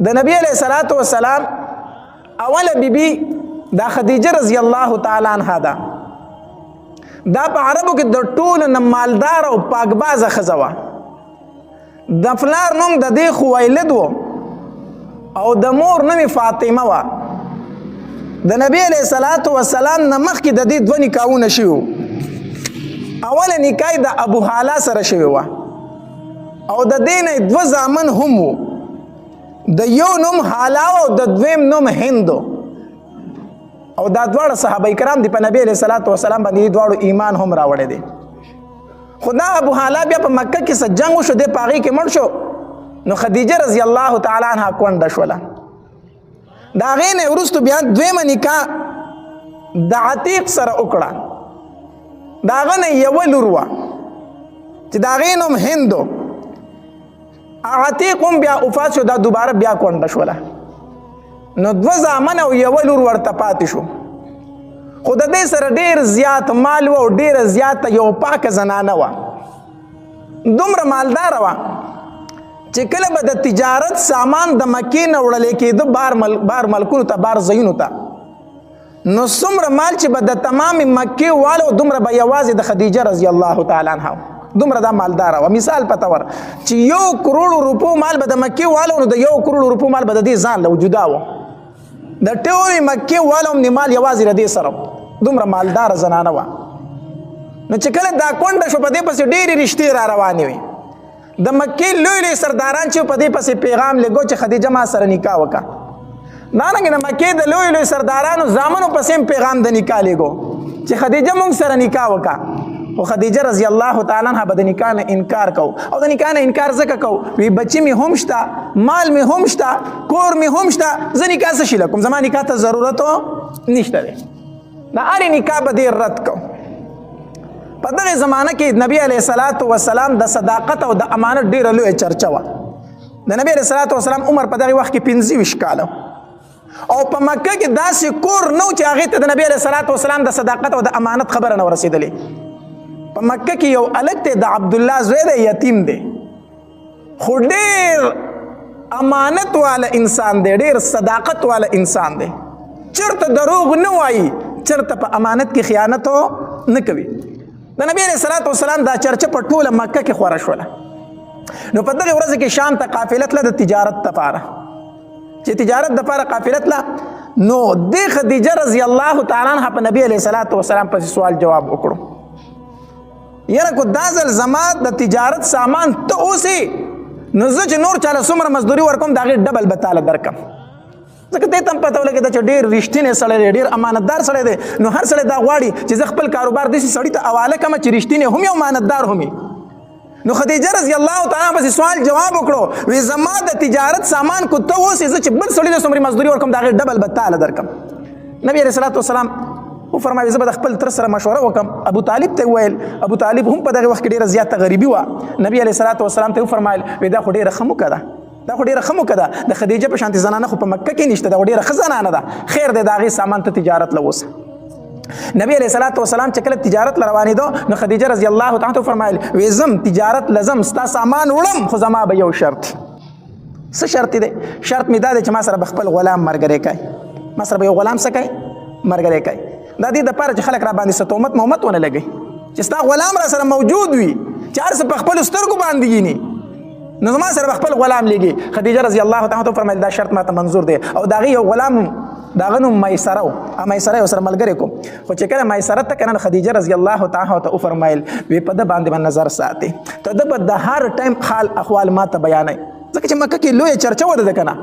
د نبی علیہ الصلوۃ والسلام اوله بیبي دا خدیجه رضی الله تعالی عنها ده. دا په عربو کې د ټولو نه مالدار او پاکبازه ښځه وه. د پلار نوم د دې خویلد و او د مور نوم یې فاطمه وه. د نبی علیه الصلاة والسلام نه مخکې د دې دوه نکاحونه شوي وو. اوله نکاح د ابو هاله سره شوې وه او د دې نه دوه زامن هم وو. د یو نوم هالا او د دویم نوم هند. او دا دواړه صحابه کرام دي، په نبی علیه الصلاة والسلام باندې دواړو ایمان هم راوړی دی. خو دا ابو هالا بیا په مکه کې څه جنګ وشو، دی په هغې کې مړ شو. نو خدیجه رضی الله تعالی عنها کونډه شوله. د هغې نه وروسته بیا دویمه نکاح د عتیق سره وکړه. د هغه نه یوه لور وه چې د هغې نوم هند و. عتیق هم بیا وفات شو، دا دوباره بیا کونډه شوله. نو دوه زامن او یوه لور ورته پاتې شو. خو د دې سره ډیر زیات مال و او ډیره زیاته یو پاکه زنانه وه. دومره مالداره وه چې کله به د تجارت سامان د مکې نه وړلی کېده بار ملکونو ته، بار ځایونو ته، نو څومره مال چې به د تمام مکې والو دومره به یوازې د خدیجه رضی الله تعالی عنها دومره دا مالداره وه. مثال په تور چې 1 کروڑ روپو مال به د مکې والو، نو د 1 کروڑ روپو مال به د دې ځان له جدا و. د ټولې مکې والو هم مال یوازې د دې سره، دومره مالداره زنانه وه. نو چې کله دا کونډه شو، په دې پسې ډېرې رشتې را روانې وې. د مکې لوی لوی سرداران چې په دې پسې پیغام لګو چې خدیجه ما سره نکاح وکړه. دارنګه د مکې د لوی لوی سردارانو زامنو پسې هم پیغام د نکاح لګو چې خدیجه مونږ سره نکاح وکړه. خو خدیجه رضی الله تعالی عنها به د نکاح نه انکار کو. او د نکاح نه انکار ځکه کو، وی بچی می هم شته، مال می هم شته، کور می هم شته، زه نکاح څه شي لکم، زما نکاح ته ضرورت نشته دی. د هرې نکاح به دې رد کو. په دغه زمانه کې نبی علیه الصلاة والسلام د صداقت او د امانت ډیره لویه چرچه وه. د نبی علیه الصلاة والسلام عمر په دغه وخت کې 25 کاله او په مکه کې داسې کور نه و چې هغې ته د نبی علیه الصلاة والسلام د صداقت او د امانت خبره نه ورسېدلې. په مکه کې یو هلک دی، د عبدالله زوی دی، یتیم دی، خو ډېر امانت والا انسان دی، ډېر صداقت والا انسان دی، چرته دروغ نه وایي، چرته په امانت کې خیانت نه کوي. د نبی علیه الصلاة والسلام دا چرچه په ټوله مکه کې خوره شوله. نو په دغې ورځ کې شام ته قافله تله د تجارت لپاره، چې تجارت دپاره قافله تله. نو دې خدیجه رضی الله تعالی عنها په نبی علیه الصلاة والسلام پسې سوال جواب وکړو، یاره کو دا ځل زما د تجارت سامان ته اوسې، نو زه چې نور چاله څومره مزدوري ورکوم د هغې ډبل به تاله درکم. ځکه دې ته هم پته ولګېده چې ډېر رښتینی سړی دی، ډېر امانتدار سړی دی. نو هر سړی دا غواړي چې زه خپل کاروبار داسې سړي ته حواله کړم چې رښتینی هم وي او امانتدار هم وي. نو خدیجه رضی الله تعالی پسې سوال جواب وکړو، وی زما د تجارت سامان کو ته اوسې، زه چې بل سړي له څومره مزدوري ورکوم د هغې ډبل به تاله درکم. نبی علیه الصلاة والسلام وفرمایل زه به د خپل تره سره مشوره وکړم. ابو طالب ته وویل، ابو طالب هم په دغه وخت کې ډېره زیاته غریبي وه. نبی علیه الصلاة والسلام ته وفرمایل وی دا خو ډېره ښه موقع ده، دا خو ډېره ښه موقع ده، د خدیجه په شانتې زنانه خو په مکه کې نشته، دا خو ډېره ښه زنانه ده، خیر دی د هغې سامان ته تجارت له اوسه. نبی علیه الصلاة والسلام چې کله تجارت له روانېدو، نو خدیجه رضی الله تعالی عنها وفرمایل وی زم تجارت لزم، ستا سامان وړم، خو زما به یو شرط. څه شرط دی؟ شرط مې دا دی چې ما سره به خپل غلام ملګری کوي، ما سره به یو غلام څه کوي؟ ملګری کوي. دا دې دپاره چې خلک را باندې څه تهمت مهمت ونه لګوي، چې ستا غلام را سره موجود وي، چې هر څه په خپلو سترګو باندې ویني، نو زما سره به خپل غلام لیږي. خدیجه رضی الله تعالی عنها وفرمایل دا شرط ماته منظور دی. او د هغې یو غلام د هغه نوم میسره و، میسره یې ورسره ملګری کو. خو چې کله میسره ته کنه، خدیجه رضی الله تعالی عنها ته وفرمایل وی په ده باندې به نظر ساتې، ته ده به د هر ټایم حال احوال ما ته بیانوي، ځکه چې مکه کې لویه چرچه وه د ده که نه،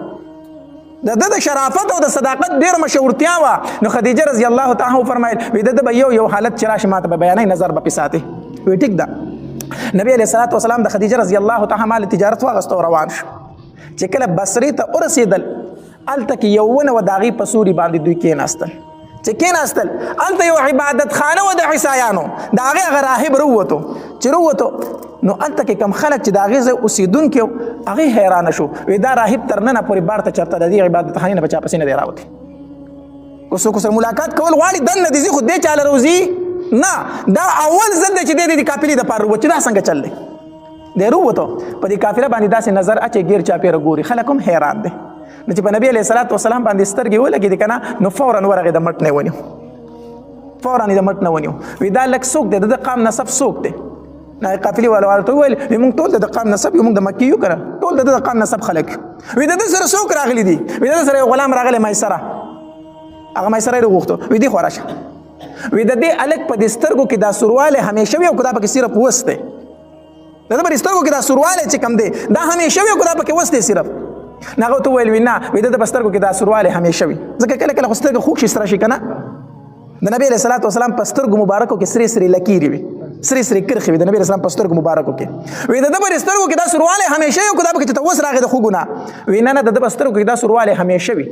د ده د شرافت او د صداقت ډېره مشهورتیا وه. نو خدیجه رضی الله تعالی عنها وفرمایل وی د ده به یو یو حالت چې راشي ما ته به بیانوي، نظر به پې ساتې. وی ټیک ده. نبی علیه الصلاة والسلام د خدیجه رضی الله تعالی عنها مال تجارت واغسته او روان شو. چې کله بصرې ته ورسېدل، هلته کې یو ونه وه، د هغې په سوري باندې دوی کېناستل. چې کېناستل، هلته یو عبادت خانه وه د عیسایانو، د هغې هغه راهب راووتو. چې راووتو، نو هلته کې کم خلک چې د هغې ځای اوسېدونکي وو، هغې حیرانه شو، وی دا راهب تر ننه پورې بار ته چېرته د دې عبادت خانې نه به چا پسې نه دی راوتی. که څوک سره ملاقات کول غواړي دننه دي ځي، خو دې چاله روځي نه. دا اول ځل دی چې دی د قافلې دپاره راووت، چې دا څنګه چل دی. دی راووتو، په دې قافله باندې داسې نظر اچوي، ګیر چاپېره ګوري، خلک هم حیران دی. نو چې په نبی علیه الصلاة والسلام باندې سترګې ولګېدې که نه، نو فورا ورغی د مټ نه یې ونیو، فورا یې د مټ نه ونیو. وی دا لک څوک دی؟ د ده قام نسب څوک دی؟ نه قافلې والا ورته وویل، وی موږ ټول د قام نسب یو، موږ د مکې یو که نه، ټول د ده د قام نسب خلک. وی د ده سره څوک راغلي دي؟ وی د ده سره یو غلام راغلی میسره، هغه میسره یې وغوښتو. وی دې خوا راشه. وی د دې هلک په دې سترګو کې دا سوروالی همیشه وي او که دا پکې صرف اوس دی؟ د ده په سترګو کې دا سوروالی چې کوم دی دا همیشه وي او که دا پکې اوس دی صرف؟ نو هغه ورته وویل، وی نه، وی د ده په سترګو کې دا سوروالی همیشه وي، ځکه کله کله خو سترګه خوږ شي سره شي که نه. د نبی علیه الصلاة والسلام په سترګو مبارکو کې سرې سرې لکیرې وي، سرې سرې کرښې وي د نبی علیه السلام په سترګو مبارکو کې. وی د ده په سترګو کې دا سوروالی همیشه وي او که دا پکې چې ته اوس راغې د خوږو نه؟ وی نه نه، د ده په سترګو کې دا سوروالی همیشه وي،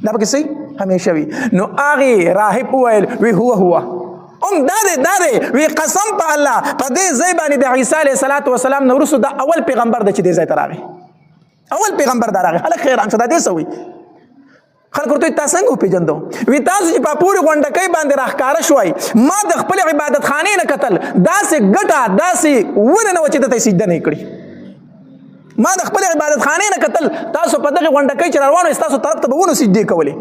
دا پکې صحیح همیشه وي. نو هغې راهب وویل، وی هو هو هم دا دی دا دی. وی قسم په الله، په دې ځای باندې د عیسی علیه الصلاة والسلام نه وروسته دا اول پیغمبر دی چې دې ځای ته راغی، اول پیغمبر دا راغی. هلک حیران شو، دا دې څه وایي؟ خلک ورته تا څنګه وپېژندو؟ وی تاسو چې په پورې غونډکۍ باندې راښکاره شوی، ما د خپلې عبادت خانې نه کتل، داسې ګټه داسې ونه نه وه چې ده ته یې سجده نه کړي. ما د خپلې عبادت خانې نه کتل، تاسو په دغې غونډکۍ چې روان وئ، ستاسو طرف ته به ونو سجدې کولې.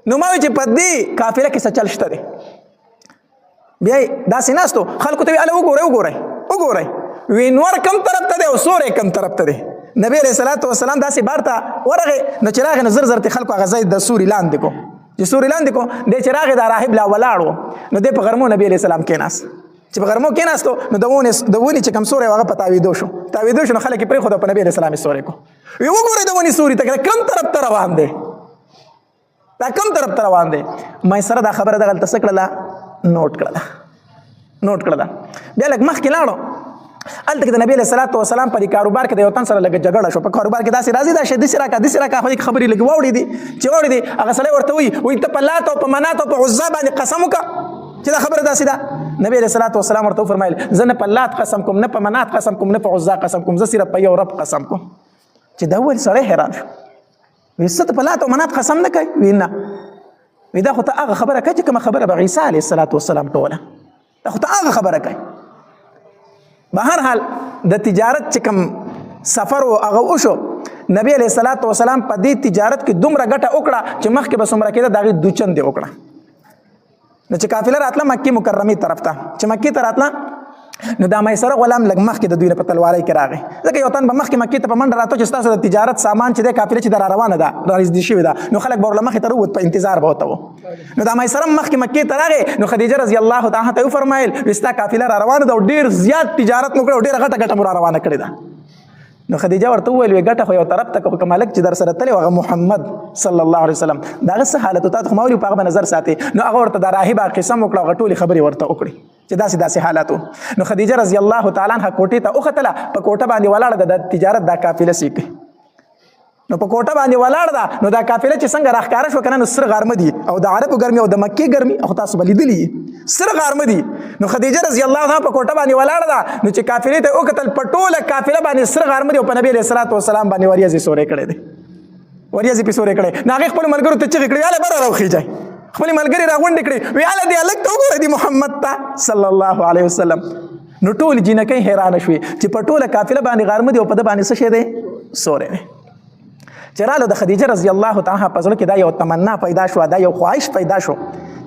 نو ما وی چې په دې قافله کې څه چل شته دی. بیا داسې ناستو خلکو ته وی، هله وګورئ وګورئ وګورئ، وی نور کم طرف ته دی او سوری کم طرف ته دی. نبی علیه الصلاة والسلام داسې بار ته ورغی، نو چې راغی نو زر زر ته خلکو هغه ځای د سوري لاندې کو، چې سوري لاندې کو دی چې راغی دا راهب لا ولاړ و. نو دی په غرمو نبی علیه السلام کېناست. چې په غرمو کېناستو نو د ونې چې کوم سوری هغه په تاوېدو شو، تاوېدو شو، نو خلک یې پرېښوده، په نبی علیه السلام یې سوری کو. وی وګورئ د ونې سوري ته کم طرف ته روان دی، دا کم طرف ته روان دی. ما سره دا خبره دغلته څه کړله، نوټ کړله، نوټ کړله. بیا لږ مخکې لاړو، هلته کې د نبی علیه الصلاة والسلام په دې کاروبار کې د یو تن سره لږه جګړه شو. په کاروبار کې داسې راځي، دا شی داسې راکړه داسې راکړه، خو دې خبرې لږې واوړې دي، چې واوړې دي هغه سړی ورته وایي، وایي ته په لات او په منات او په عزا باندې قسم وکړه چې دا خبره داسې ده. نبی علیه الصلاة والسلام ورته وفرمایل، زه نه په لات قسم کوم، نه په منات قسم کوم، نه په عزا قسم کوم، زه صرف په یو رب قسم کوم. چې دا وویل سړی حیران شو، وی څه ته په لات او منات قسم نه کوي؟ وی نه. وی دا خو ته هغه خبره کوي چې کومه خبره به عیسی علیه الصلاة والسلام کوله، دا خو ته هغه خبره کوي. به هر حال د تجارت چې کوم سفر و هغه وشو. نبی علیه الصلاة والسلام په دې تجارت کې دومره ګټه وکړه چې مخکې به څومره کېده د هغې دوچند یې وکړه. نو چې قافله راتله مکې مکرمې طرف ته، چې مکې ته راتله نو دا میسره غلام لږ مخکې د دوی نه په تلوارۍ کې راغی، ځکه یو تن به مخکې مکې ته په منډه راتلو چې ستاسو د تجارت سامان چې دی قافله چې را روانه ده رانږدې شوې ده، نو خلک به ورله مخې ته راووت، په انتظار به ورته وو. نو دا میسره مخکې مکې ته راغی، نو خدیجه رضی الله تعالی ته وفرمایل، وی ستا قافله را روانه ده او ډېر زیات تجارت مو کړی او ډېره غټه ګټه مو را روانه کړې ده. نو خدیجه ورته وویل، وی ګټه خو یو طرف ته، خو کوم هلک چې در سره تللی هغه محمد صلی الله علیه وسلم د هغه څه حالت تا ته خو ما ولي په هغه به نظر ساتې. نو هغه ورته د راهب هغه قسم وکړه، هغه ټولې خبرې ورته وکړې چې داسې داسې حالت و. نو خدیجه رضی الله تعالی عنها کوټې ته وختله، په کوټه باندې ولاړه ده، د تجارت دا قافله سیکي. نو په کوټه باندې ولاړ ده، نو دا قافله چې څنګه راښکاره شوه که نه، نو سره غرمه دي او د عربو ګرمي او د مکې ګرمي خو تاسو به لیدلي سره غرمه دي. نو خدیجه رضی الله عنها په کوټه باندې ولاړه ده، نو چې قافلې ته وکتل په ټوله قافله باندې سره غرمه دي او په نبی علیه الصلاة والسلام باندې وریځې سورې کړې دي، وریځې پې سورې کړې. نو هغې خپلو ملګرو ته چغې کړې، هله بره راوخېږئ، خپلې ملګرې راغونډې کړې، وی هله دې هلک ته وګوره دې محمد ته صلی الله علیه وسلم. نو ټول جینکۍ حیرانه شوې چې په ټوله قافله باندې غرمه دي او په ده باندې څه شی دی، سوری دی. چې راله د خدیجه رضی الله تعالی په زړه کې دا یو تمنا پیدا شوه، دا یو خواهش پیدا شو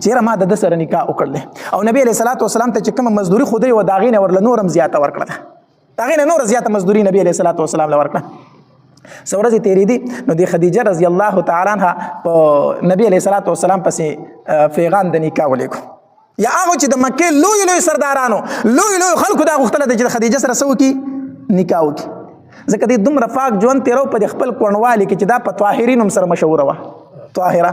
چې یاره ما د ده سره نکاح وکړل او نبی علیه الصلاة والسلام ته چې کومه مزدوري ښودلې وه د هغې نه ورله نور هم زیاته ورکړه، د هغې نه نوره زیاته مزدوري نبی علیه الصلاة والسلام له ورکړه. څه ورځې تېرېدې، نو د خدیجه رضی الله تعالی عنها په نبی علیه الصلاة والسلام پسې پیغام د نکاح ولیکو، یا هغه چې د مکې لوی لوی سردارانو لوی لوی خلکو دا غوښتله چې د خدیجه سره څه وکړي، نکاح وکړي، ځکه دې دومره پاک ژوند تېرو په دې خپل کڼوالي کې چې دا په طاهري نوم سره مشهوره وه، طاهره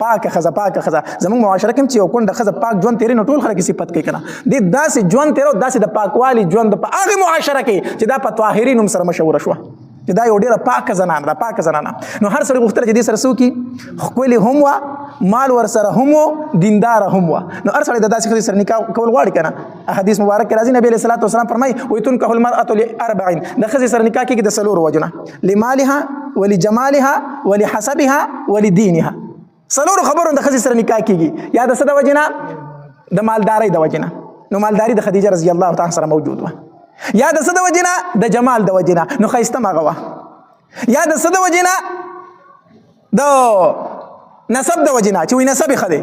پاکه ښځه، پاکه ښځه. زموږ معاشره کې هم چې یو کونډه ښځه پاک ژوند تېروي نو ټول خلک یې صفت کوي که نه، دې داسې ژوند تېرو، داسې د پاکوالي ژوند په هغې معاشره کې چې دا په طاهري نوم سره مشهوره شوه، چې دا یو ډېره پاکه زنانه ده، پاکه زنانه. نو هر سړي غوښتل چې دې سره څه وکړي، ښکلې هم وه، مال ورسره هم و، دینداره هم وه. نو هر سړی د داسې ښځې سره نکاح کول غواړي که نه. حدیث مبارک کې راځي، نبی علیه الصلاة والسلام فرمایي، وایي تنکح المرأة لأربع، د ښځې سره نکاح کېږي د څلورو وجو نه، لمالها ولجمالها ولحسبها ولدینها. څلورو خبرو د ښځې سره نکاح کېږي، یا د څه د وجې نه، د مالدارۍ د وجې نه. نو مالداري د خدیجه رضی الله تعالی سره موجود وه. یا د څه د وجې نه، د جمال د وجې نه، نو ښایسته هم هغه وه. یا د څه د وجې نه، د نسب د وجې نه چې وایي نسب یې ښه دی،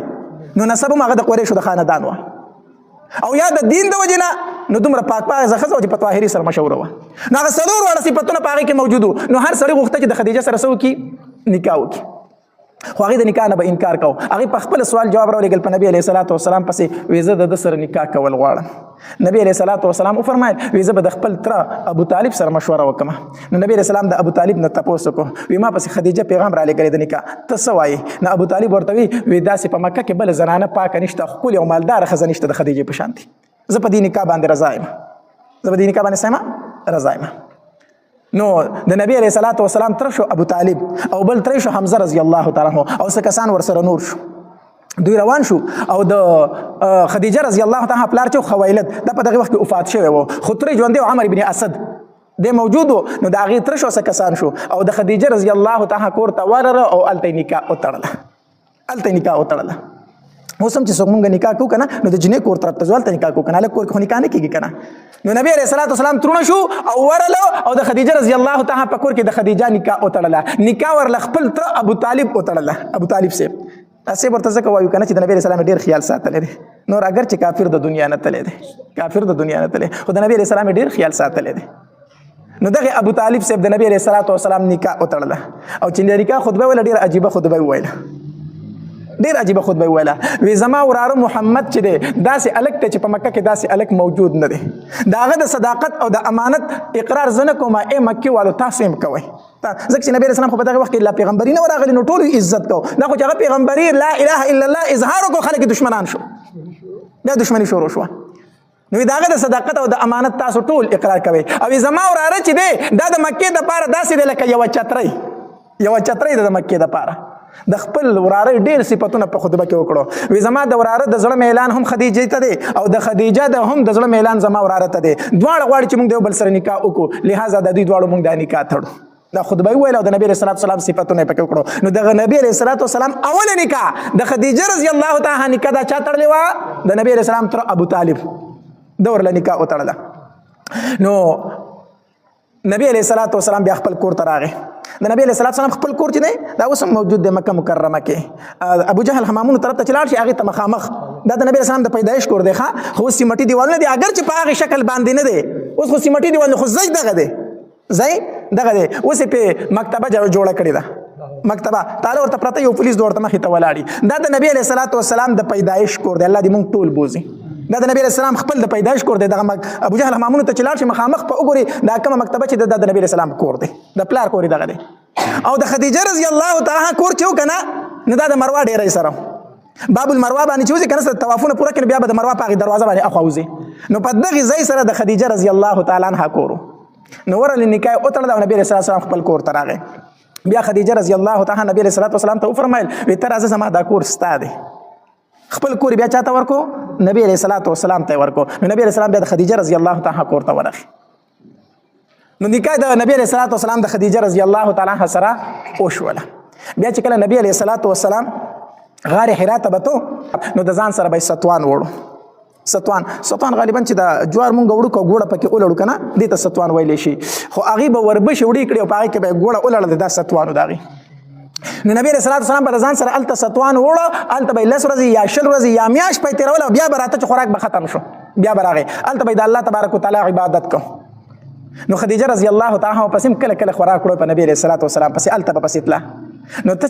نو نسب هم هغه د قریشو د خاندان وه، او یا د دین د وجې نه، نو دومره پاک پاک ښځه وه چې په طاهري سره مشهوره وه. نو هغه څلور واړه صفتونه په هغې کې موجود وو. نو هر سړي غوښته چې د خدیجه سره څه وکړي؟ نکاح وکړي. خو هغې د نکاح نه به انکار کوو. هغې په خپل سوال جواب راولېږل په نبي علیه الصلاة والسلام پسې، وی زه د ده سره نکاح کول غواړم. نبی علیه الصلاة والسلام وفرمایل وی زه به د خپل تره ابو طالب سره مشوره وکړم. نو نبی علیه السلام د ابو طالب نه تپوس وکړو، وی ما پسې خدیجه پیغام رالیږلی د نکاح، ته څه وایې؟ نو ابو طالب ورته وی داسې په مکه کې بله زنانه پاکه نشته، ښکلې او مالداره ښځه نشته د خدیجې په شان دی. زه په دې نکاح باندې رضا یم، زه په دې نکاح باندې څه یم؟ رضا یم. نو د نبی علیه الصلاة والسلام تر شو ابو طالب، او بل تر شو حمزه رضی الله تعالی عنہ، او څه کسان ورسره نور شو. دوی روان شو او د خدیجه رضی الله تعالی پلار چې خویلد د په دغه وخت کې وفات شوی وو، خو تر ژوندې عمر ابن اسد د موجود وو. نو د هغې تر شو څه کسان شو او د خدیجه رضی الله تعالی کور ته ورغله او هلته یې نکاح وتړله، هلته یې نکاح وتړله. اوس هم چې څوک مونږ نکاح کوو که نه، نو د جنۍ کور طرف ته ځو، هلته نکاح کوو که نه، هلک کور کې خو نکاح نه کېږي که نه. نو نبی علیه الصلاة والسلام ترونه شو او ورغلو او د خدیجه رضی الله تعالی په کور کې د خدیجه نکاح وتړله. نکاح ورله خپل تره ابو طالب وتړله. ابو طالب صاحب تاسې ورته ځکه وایو که نه چې د نبی علیه السلام ډېر خیال ساتلی دی. نور اګر چې کافر د دنیا نه تللی دی، کافر د دنیا نه تللی، خو د نبی علیه السلام ډېر خیال ساتلی دی. نو دغه ابو طالب صاحب د نبی علیه الصلاة والسلام نکاح وتړله. او چې د نکاح خطبه ویله، ډېره عجیبه خطبه وویله، ډېر عجیبه خطبه وویله. وی زما وراره محمد چې دی داسې هلک دی چې په مکه کې داسې هلک موجود نه دی. د هغه د صداقت او د امانت اقرار زه نه کوم، ای مکې والو تاسو یې هم کوئ. ځکه چې نبی علیه السلام خو په دغه وخت کې لا پیغمبري نه وه راغلې، نو ټولو یې عزت کوو. دا خو چې هغه پیغمبري لا اله الا الله اظهار وکړو، خلک یې دښمنان شو، بیا دښمني شروع شوه. نو د هغه د صداقت او د امانت تاسو ټول اقرار کوئ. او زما وراره چې دی دا د مکې دپاره داسې دی لکه یوه چترۍ، یوه چترۍ ده د مکې دپاره. د خپل وراره ډېر صفتونه په خطبه کې وکړو. وی زما د وراره د زړه میلان هم خدیجې ته دی، او د خدیجه د هم د زړه میلان زما وراره ته دی. دواړه غواړي چې موږ د یو بل سره نکاح وکړو، لهذا د دوی دواړو موږ دا نکاح تړو. دا خطبه ویل او د نبی علیه الصلاة والسلام صفتونه یې پکې وکړو. نو دغه نبی علیه الصلاة والسلام اوله نکاح د خدیجه رضی الله تعالی عنها نکاح دا چا تړلې وه؟ د نبی علیه السلام تر ابو طالب ده ورله نکاح وتړله. نو نبی علیه الصلاة والسلام بیا خپل کور ته راغی. د نبی علیه الصلاة والسلام خپل کور چې دی دا اوس هم موجود دی مکه مکرمه کې، ابو جهل حمامونو طرف ته چې لاړ شي هغې ته مخامخ دا د نبی علیه السلام د پیدایش کور دی. ښه خو اوس سیمټي دیوالونه دي، اګر چې په هغې شکل باندې نه دی، اوس خو سیمټي دیوالونه، خو ځای دغه دی، ځای دغه دی. اوس یې پې مکتبه جوړه کړې ده، مکتبه تاله ورته پرته، یو پولیس ورته مخې ته ولاړي. دا د نبی علیه الصلاة والسلام د پیدایش کور دی، الله دې مونږ ټول بوځي. دا د نبی علیه السلام خپل د پیدایش کور دی. دغه ابو جهل حمامونو ته چې لاړ شي مخامخ په وګوري دا کومه مکتبه چې ده، دا د نبی علیه السلام کور دی، د پلار کور یې دغه دی. او د خدیجه رضی الله تعالی عنها کور چې و که نه، نو دا د مروا ډېری سره باب المروا باندې چې وځي که نه، طوافونه پوره کړي، بیا به د مروا په هغې دروازه باندې اخوا وځي. نو په دغې ځای سره د خدیجه رضی الله تعالی عنها کور و. نو ورغلې نکاح یې وتړله او نبی علیه السلام خپل کور ته راغی. بیا خدیجه رضی الله تعالی نبی علیه الصلاة والسلام ته وفرمایل وی ته راځه زما دا کور ستا دی. خپل کور بیا چاته ورکو؟ نبی علیه الصلاة والسلام ته ورکو. نو نبی علیه السلام بیا د خدیجه رضی الله تعالی کور ته ورغی. نو نکاح د نبی علیه الصلاة والسلام د خدیجه رضی الله تعالی عنها سره وشوله. بیا چې کله نبی علیه الصلاة والسلام غار حرا ته بتو، نو د ځان سره به ستوان وړو. ستوان، ستوان غالبا چې دا جوار مونږ وړو کو ګوړه پکې ولړو کنه، دې ته ستوان ویلی شي. خو هغې به وربشې وړې کړې او په هغې کې به یې ګوړه ولړله، دا ستوانو د هغې. نو نبی علیه الصلاة والسلام به د ځان سره هلته ستوان وړو، هلته به یې 10 ورځې یا 20 ورځې یا میاشت به یې تېروله او بیا به راته چې خوراک به ختم شو، بیا به راغی، هلته به یې د الله تبارک وتعالی عبادت کو. نو خدیجه رضی الله تعالی عنها پسې هم کله کله خوراک وړو په نبی علیه الصلاة والسلام پسې، هلته به پسې تله. نو ته